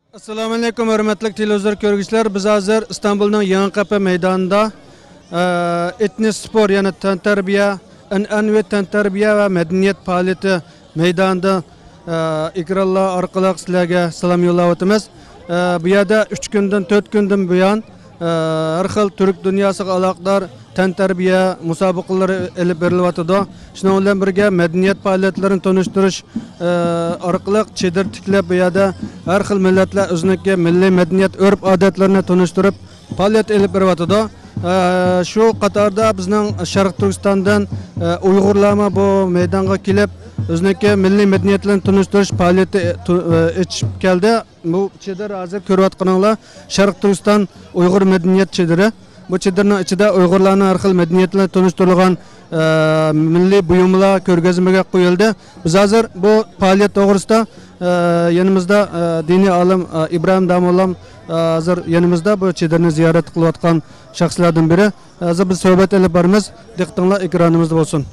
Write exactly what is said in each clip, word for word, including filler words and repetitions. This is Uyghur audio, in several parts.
ئەسسالامۇئەلەيكۇم، ھۆرمەتلىك تېلېۋىزور كۆرگۈچىلەر. بىز ھازىر ئىستانبۇلنىڭ يېڭى قەپە مەيدانىدا، ئە، ئېتنىس سپور، يەنى تەنتەربىيە، ئەنئەنىۋى تەنتەربىيە ۋە مەدەنىيەت پائالىيىتى مەيدانىدا، ئە، ئېكرانلار ئارقىلىق سىلەرگە سالام يوللاۋاتىمىز. ئە، بۇ يەردە ئۈچ كۈندىن، تۆت كۈندىن بۇيان، ئە، ھەر خىل تۈرك دۇنياسىغا ئالاقىدار تەنتەربىيە مۇسابىقىلىرى ئېلىپ بېرىلىۋاتىدۇ. شۇنىڭ بىلەن بىرگە، مەدەنىيەت پائالىيەتلىرىنى تونۇشتۇرۇش، ئە، ئارقىلىق چېدىر تىكلەپ، بۇ يەردە ھەر خىل مىللەتلەر ئۆزىنىڭكى مىللىي مەدەنىيەت، ئۆرپ-ئادەتلىرىنى تونۇشتۇرۇپ، پائالىيەت ئېلىپ بېرىۋاتىدۇ. ئە، شۇ قاتاردا بىزنىڭ شەرقىي تۈركىستاندىن، ئە، ئۇيغۇرلارمۇ بۇ مەيدانغا كېلىپ، ئۆزىنىڭكى مىللىي مەدەنىيەتلىرىنى تونۇشتۇرۇش پائالىيىتى، ئە، تو-، ئە، ئېچىشىپ كەلدى. بۇ چېدىر ھازىر كۆرۈۋاتقىنىڭلار شەرقىي تۈركىستان ئۇيغۇر مەدەنىيەت چېدىرى. بۇ چېدىرنىڭ ئىچىدە ئۇيغۇرلارنىڭ ھەر خىل مەدەنىيەتلىرى تونۇشتۇرۇلغان، ئە، مىللىي بۇيۇملار كۆرگەزمىگە قويۇلدى. بىز ھازىر بۇ پائالىيەت توغرىسىدا، ئە، يېنىمىزدا، ئە، دىنىي ئالىم، ئە، ئىبراھىم داموللام، ئە، ھازىر يېنىمىزدا بۇ چېدىرنى زىيارەت قىلىۋاتقان شەخسلەردىن بىرى. ھازىر بىز سۆھبەت ئېلىپ بارىمىز. دىققىتىڭلار ئېكرانىمىزدا بولسۇن.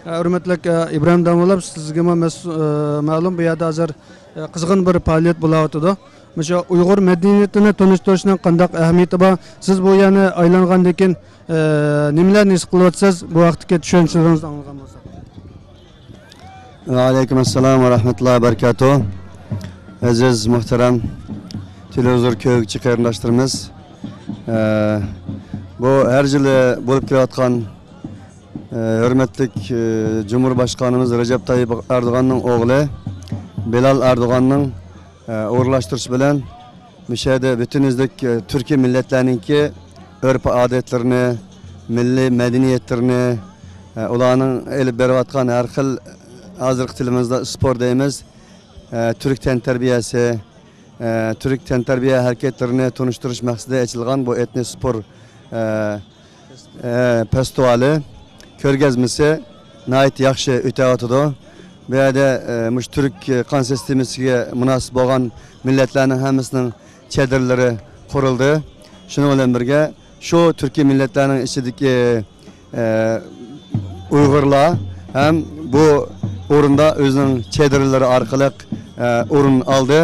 ئە، ھۆرمەتلىك، ئە، ئىبراھىم داموللام، سىزگىمۇ مەس-، ئە، مەلۇم، بۇ يەردە ھازىر، ئە، قىزغىن بىر پائالىيەت بولۇۋاتىدۇ. مۇشۇ ئۇيغۇر مەدەنىيىتىنى تونۇشتۇرۇشنىڭ قانداق ئەھمىيىتى بار؟ سىز بۇ يەرنى ئايلانغاندىن كېيىن، ئە، نېمىلەرنى ھېس قىلىۋاتىسىز؟ بۇ ھەقتىكى چۈشەنچىلىرىڭىزنى ئاڭلىغان بولساق. ۋەئەلەيكۇم ئەسسالام ۋە رەھمەتۇللاھى ۋە بەرىكاتۇھ. ئەزىز، مۇھتەرەم تېلېۋىزور كۆرگۈچى قېرىنداشلىرىمىز، ئە، بۇ ھەر يىلى بولۇپ كېلىۋاتقان، ئە، ھۆرمەتلىك، ئە، جۇمھۇر باشقانىمىز رەجەپ تايىپ ئەردوغاننىڭ ئوغلى بىلال ئەردوغاننىڭ، ئە، ئورۇنلاشتۇرۇشى بىلەن مۇشۇ يەردە پۈتۈن ئۆزلۈك، ئە، تۈركىي مىللەتلەرنىڭكى ئۆرپ-ئادەتلىرىنى، مىللىي مەدەنىيەتلىرىنى، ئە، ئۇلارنىڭ ئېلىپ بېرىۋاتقان ھەر خىل، ھازىرقى تىلىمىزدا سپور دەيمىز، ئە، تۈرك تەنتەربىيەسى، ئە، تۈرك تەنتەربىيە ھەرىكەتلىرىنى تونۇشتۇرۇش مەقسىتىدە ئېچىلغان بۇ ئېتنىك سپور، ئە، ئە، فېستىۋالى، كۆرگەزمىسى ناھايىتى ياخشى ئۆتۈۋاتىدۇ. بۇ يەردە، ئە، مۇشۇ تۈرك قان سىستېمىسىگە مۇناسىپ بولغان مىللەتلەرنىڭ ھەممىسىنىڭ چېدىرلىرى قۇرۇلدى. شۇنىڭ بىلەن بىرگە، شۇ تۈركىي مىللەتلەرنىڭ ئىچىدىكى، ئە، ئۇيغۇرلار ھەم بۇ ئورۇندا ئۆزىنىڭ چېدىرلىرى ئارقىلىق، ئە، ئورۇن ئالدى.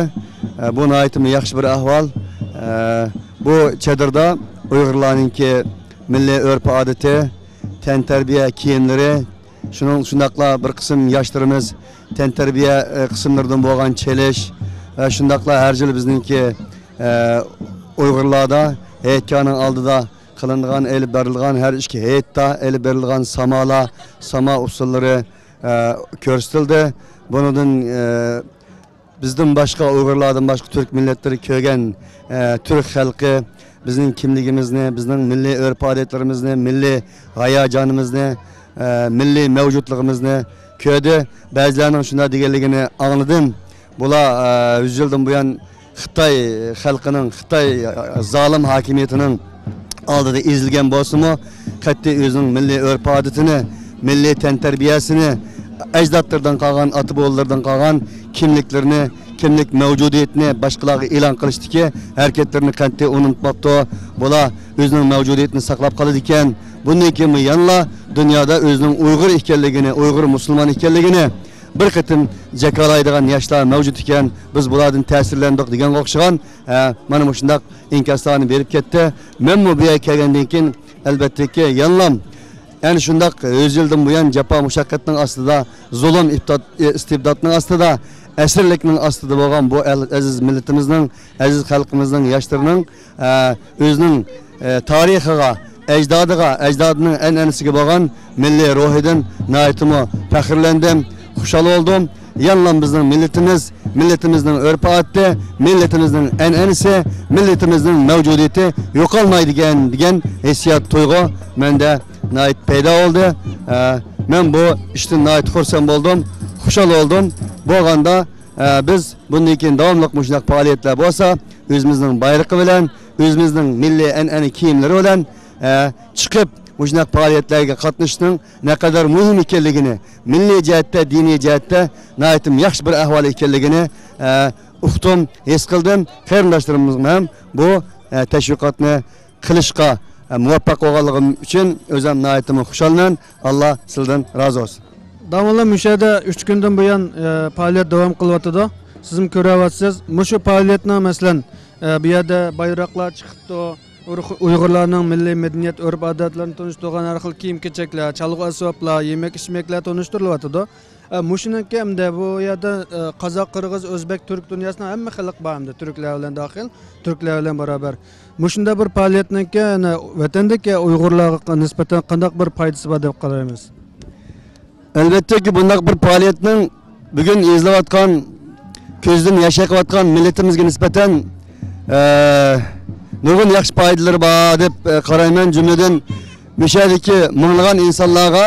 ئە، بۇ ناھايىتىمۇ ياخشى بىر ئەھۋال. ئە، بۇ چېدىردا ئۇيغۇرلارنىڭكى مىللىي ئۆرپ-ئادىتى، تەنتەربىيە كىيىملىرى، شۇنىڭ، شۇنداقلا بىر قىسىم ياشلىرىمىز تەنتەربىيە، ئە، قىسىملىرىدىن بولغان چېلىش ۋە شۇنداقلا ھەر يىل بىزنىڭكى، ئە، ئۇيغۇرلاردا ھېيتگاھنىڭ ئالدىدا قىلىنىدىغان، ئېلىپ بېرىلىدىغان، ھەر ئىككى ھېيتتا ئېلىپ بېرىلىدىغان سامالار، ساما ئۇسسۇللىرى، ئە، كۆرسىتىلدى. بۇنىڭدىن، ئە، بىزدىن باشقا، ئۇيغۇرلاردىن باشقا تۈرك مىللەتلىرى كۆرگەن، ئە، تۈرك خەلقى بىزنىڭ كىملىكىمىزنى، بىزنىڭ مىللىي ئۆرپ-ئادەتلىرىمىزنى، مىللىي ھاياجانىمىزنى، ئە، مىللىي مەۋجۇتلۇقىمىزنى كۆردى. بەزىلەرنىڭ شۇنداق دېگەنلىكىنى ئاڭلىدىم. بۇلار، ئە، يۈز يىلدىن بۇيان خىتاي خەلقىنىڭ، خىتاي، ئە، زالىم ھاكىمىيىتىنىڭ ئالدىدا ئېزىلگەن بولسىمۇ، قەتئىي ئۆزىنىڭ مىللىي ئۆرپ-ئادىتىنى، مىللىي تەنتەربىيەسىنى، ئەجدادلىرىدىن قالغان، ئاتا-بوۋىلىرىدىن قالغان كىملىكلىرىنى، كىملىك مەۋجۇدىيىتىنى باشقىلارغا ئېلان قىلىشتىكى ھەرىكەتلىرىنى قەتئىي ئۇنتۇماپتۇ. بۇلار ئۆزىنىڭ مەۋجۇدىيىتىنى ساقلاپ قالىدىكەن. بۇندىن كېيىنمۇ يەنىلا دۇنيادا ئۆزىنىڭ ئۇيغۇر ئىكەنلىكىنى، ئۇيغۇر مۇسۇلمان ئىكەنلىكىنى بىر قېتىم جاكارلايدىغان ياشلار مەۋجۇت ئىكەن، بىز بۇلاردىن تەسىرلەندۇق دېگەنگە ئوخشىغان، ھە، مانا مۇشۇنداق ئىنكاسلارنى بېرىپ كەتتى. مەنمۇ بۇ يەرگە كەلگەندىن كېيىن، ئەلۋەتتىكى، يەنىلام ئەنە شۇنداق يۈز يىلدىن بۇيان جاپا مۇشەققەتنىڭ ئاستىدا، زۇلۇم، ئىپتات-، ئىستىبداتنىڭ ئاستىدا، ئەسىرلىكنىڭ ئاستىدا بولغان بۇ ئەل-، ئەزىز مىللىتىمىزنىڭ، ئەزىز خەلقىمىزنىڭ ياشلىرىنىڭ، ئە، ئۆزىنىڭ، ئە، تارىخىغا، ئەجدادىغا، ئەجدادىنىڭ ئەنئەنىسىگە بولغان مىللىي روھىدىن ناھايىتىمۇ پەخىرلەندىم، خۇشال بولدۇم. يەنىلا بىزنىڭ مىللىتىمىز، مىللىتىمىزنىڭ ئۆرپ-ئادىتى، مىللىتىمىزنىڭ ئەنئەنىسى، مىللىتىمىزنىڭ مەۋجۇدىيىتى يوقالمايدىكەن دېگەن ھېسسىيات، تۇيغۇ مەندە ناھايىتى پەيدا بولدى. ئە، مەن بۇ ئىشتىن ناھايىتى خۇرسەن بولدۇم، خۇشال بولدۇم. بولغاندا، ئە، بىز بۇندىن كېيىن داۋاملىق مۇشۇنداق پائالىيەتلەر بولسا، ئۆزىمىزنىڭ بايرىقى بىلەن، ئۆزىمىزنىڭ مىللىي ئەنئەنە كىيىملىرى بىلەن، ئە، چىقىپ مۇشۇنداق پائالىيەتلەرگە قاتنىشىشنىڭ نەقەدەر مۇھىم ئىكەنلىكىنى، مىللىي جەھەتتە، دىنىي جەھەتتە ناھايىتىمۇ ياخشى بىر ئەھۋال ئىكەنلىكىنى، ئە، ئۇقتۇم، ھېس قىلدىم. قېرىنداشلىرىمىزغا ھەم بۇ، ئە، تەشۋىقاتنى قىلىشقا، ئە، مۇۋەپپەق بولغانلىقىم ئۈچۈن ئۆزۈم ناھايىتىمۇ خۇشالمەن. ئاللا سىلەردىن رازى بولسۇن. داموللا، مۇشۇ يەردە ئۈچ كۈندىن بۇيان، ئە، پائالىيەت داۋام قىلىۋاتىدۇ. سىزمۇ كۆرۈۋاتىسىز، مۇشۇ پائالىيەتنىڭ، مەسىلەن، ئە، بۇ يەردە بايراقلار چىقىپتۇ، ئۇيغۇر-، ئۇيغۇرلارنىڭ مىللىي مەدەنىيەت، ئۆرپ-ئادەتلىرىنى تونۇشتۇرغان ھەر خىل كىيىم-كېچەكلەر، چالغۇ-ئەسۋابلار، يېمەك-ئىچمەكلەر تونۇشتۇرۇلۇۋاتىدۇ. ئە، مۇشۇنىڭكى ئەمدى بۇ يەردە، ئە، قازاق، قىرغىز، ئۆزبەك، تۈرك دۇنياسىنىڭ ھەممە خەلق بار ئەمدى، تۈركلەر بىلەن داخىل، تۈركلەر بىلەن بارابەر. مۇشۇنداق بىر پائالىيەتنىڭكى، يەنە ۋەتەندىكى ئۇيغۇرلارغا نىسبەتەن قانداق بىر پايدىسى بار دەپ قارايمىز؟ ئەلۋەتتىكى، بۇنداق بىر پائالىيەتنىڭ بۈگۈن يېزىلىۋاتقان، كۆزىدىن ياش ئېقىۋاتقان مىللىتىمىزگە نىسبەتەن، ئە، نۇرغۇن ياخشى پايدىلىرى بار دەپ، ئە، قارايمەن. جۈملىدىن، مۇشۇ يەردىكى مىڭلىغان ئىنسانلارغا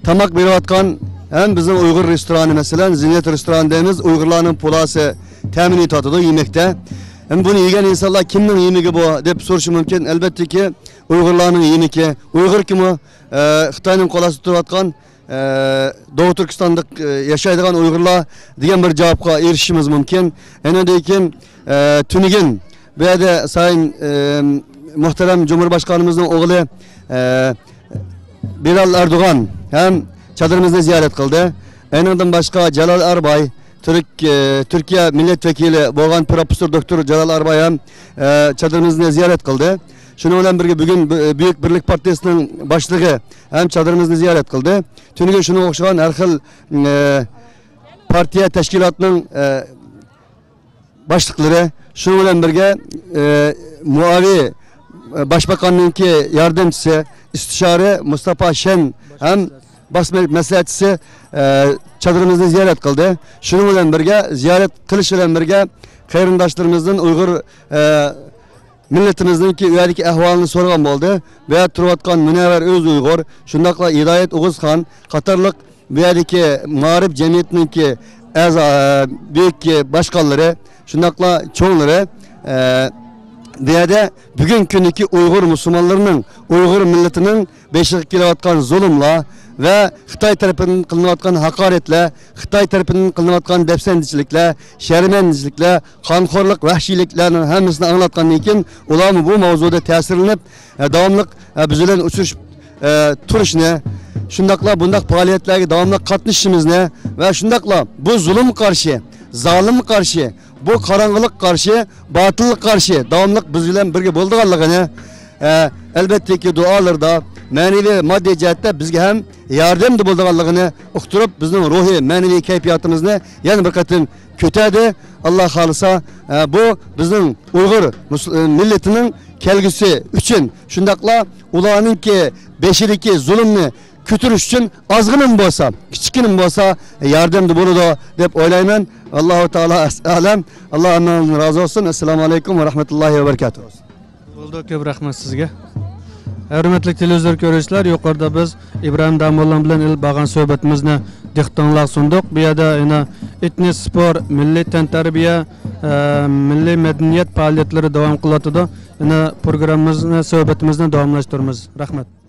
تاماق بېرىۋاتقان ھەم بىزنىڭ ئۇيغۇر رېستورانى، مەسىلەن، زىننەت رېستورانى دەيمىز، ئۇيغۇرلارنىڭ پۇلاسى تەمىن ئېتىۋاتىدۇ يېمەكتە. ھەم بۇنى يېگەن ئىنسانلار، كىمنىڭ يېمىكى بۇ دەپ سورىشى مۇمكىن. ئەلۋەتتىكى، ئۇيغۇرلارنىڭ يېمىكى. ئۇيغۇر كىمۇ؟ ئە، خىتاينىڭ قول ئاستىدا تۇرۇۋاتقان، ئە، دوغۇ تۈركىستاندا، ئە، ياشايدىغان ئۇيغۇرلار دېگەن بىر جاۋابقا ئېرىشىشىمىز مۇمكىن. ئەنىڭدىن كېيىن، ئە، تۈنۈگۈن بۇ يەردە سايىن، ئە، مۇھتەرەم جۇمھۇرباشقانىمىزنىڭ ئوغلى، ئە، بىلال ئەردوغان ھەم چادىرىمىزنى زىيارەت قىلدى. ئەنىڭدىن باشقا جالال ئەرباي، تۈرك، ئە، تۈركىيە مىللەت ۋەكىلى بولغان پروفېسسور دوكتور جالال ئەرباي ھەم، ئە، چادىرىمىزنى زىيارەت قىلدى. شۇنىڭ بىلەن بىرگە، بۈگۈن بۈ-، بۈيۈك بىرلىك پارتىيىسىنىڭ باشلىقى ھەم چادىرىمىزنى زىيارەت قىلدى. تۈنۈگۈن شۇنىڭغا ئوخشىغان ھەر خىل، ئە، پارتىيە تەشكىلاتنىڭ، ئە، باشلىقلىرى، شۇنىڭ بىلەن بىرگە، ئە، مۇئاۋىي، ئە، باشباقاننىڭكى ياردەمچىسى، ئىستىشارە مۇستاپا شەن ھەم باش مەسلىھەتچىسى، ئە، چادىرىمىزنى زىيارەت قىلدى. شۇنىڭ بىلەن بىرگە، زىيارەت قىلىش بىلەن بىرگە، قېرىنداشلىرىمىزدىن ئۇيغۇر، ئە، مىللىتىمىزنىڭكى ئۇ يەردىكى ئەھۋالىنى سورىغان بولدى. بۇ يەردە تۇرۇۋاتقان مۇنەۋۋەر ئۆز ئۇيغۇر، شۇنداقلا ھىدايەت ئوغۇزخان قاتارلىق بۇ يەردىكى مائارىپ جەمئىيىتىنىڭكى ئەزا، بۈيۈك باشقانلىرى، شۇنداقلا چوڭلىرى، ئە، بۇ يەردە بۈگۈنكى كۈندىكى ئۇيغۇر مۇسۇلمانلىرىنىڭ، ئۇيغۇر مىللىتىنىڭ بېشىغا كېلىۋاتقان زۇلۇملار ۋە خىتاي تەرىپىدىن قىلىنىۋاتقان ھاقارەتلەر، خىتاي تەرىپىدىن قىلىنىۋاتقان دەپسەندىچىلىكلەر، شەرمەندىچىلىكلەر، قانخورلۇق، ۋەھشىيلىكلەرنىڭ ھەممىسىنى ئاڭلاتقاندىن كېيىن، ئۇلارمۇ بۇ ماۋزۇدا تەسىرلىنىپ، ئە، داۋاملىق، ئە، بىز بىلەن ئۇچرىشىپ، ئە، تۇرۇشنى، شۇنداقلا بۇنداق پائالىيەتلەرگە داۋاملىق قاتنىشىشىمىزنى ۋە شۇنداقلا بۇ زۇلۇمغا قارشى، زالىمغا قارشى، بۇ قاراڭغۇلۇققا قارشى، باتىللىققا قارشى داۋاملىق بىز بىلەن بىرگە بولىدىغانلىقىنى، ئە، ئەلۋەتتىكى، دۇئالىرىدا، مەنىۋى، ماددىي جەھەتتە بىزگە ھەم ياردەمدە بولىدىغانلىقىنى ئۇقتۇرۇپ، بىزنىڭ روھىي، مەنىۋى كەيپىياتىمىزنى يەنە بىر قېتىم كۆتەردى. ئاللا خالىسا، ئە، بۇ بىزنىڭ ئۇيغۇر مۇس-، ئە، مىللىتىنىڭ كەلگۈسى ئۈچۈن، شۇنداقلا ئۇلارنىڭكى بېشىدىكى زۇلۇمنى كۆتۈرۈش ئۈچۈن ئازغىنىمۇ بولسا، كىچىككىنىمۇ بولسا ياردەمدە بولىدۇ دەپ ئويلايمەن. ئاللاھۇ تائالا ئەلەم. ئاللا ھەممىڭىزدىن رازى بولسۇن. ئەسسالامۇ ئەلەيكۇم ۋە رەھمەتۇللاھى ۋە بەرىكاتۇھ. بولدى، كۆپ رەھمەت سىزگە. ھۆرمەتلىك تېلېۋىزور كۆرۈشلەر، يۇقىرىدا بىز ئىبراھىم داموللام بىلەن ئېلىپ بارغان سۆھبىتىمىزنى دىققىتىڭلارغا سۇندۇق. بۇ يەردە يەنە ئېتنىك سپور، مىللىي تەنتەربىيە، ئە، مىللىي مەدەنىيەت پائالىيەتلىرى داۋام قىلىۋاتىدۇ. يەنە پروگراممىمىزنى، سۆھبىتىمىزنى داۋاملاشتۇرىمىز. رەھمەت.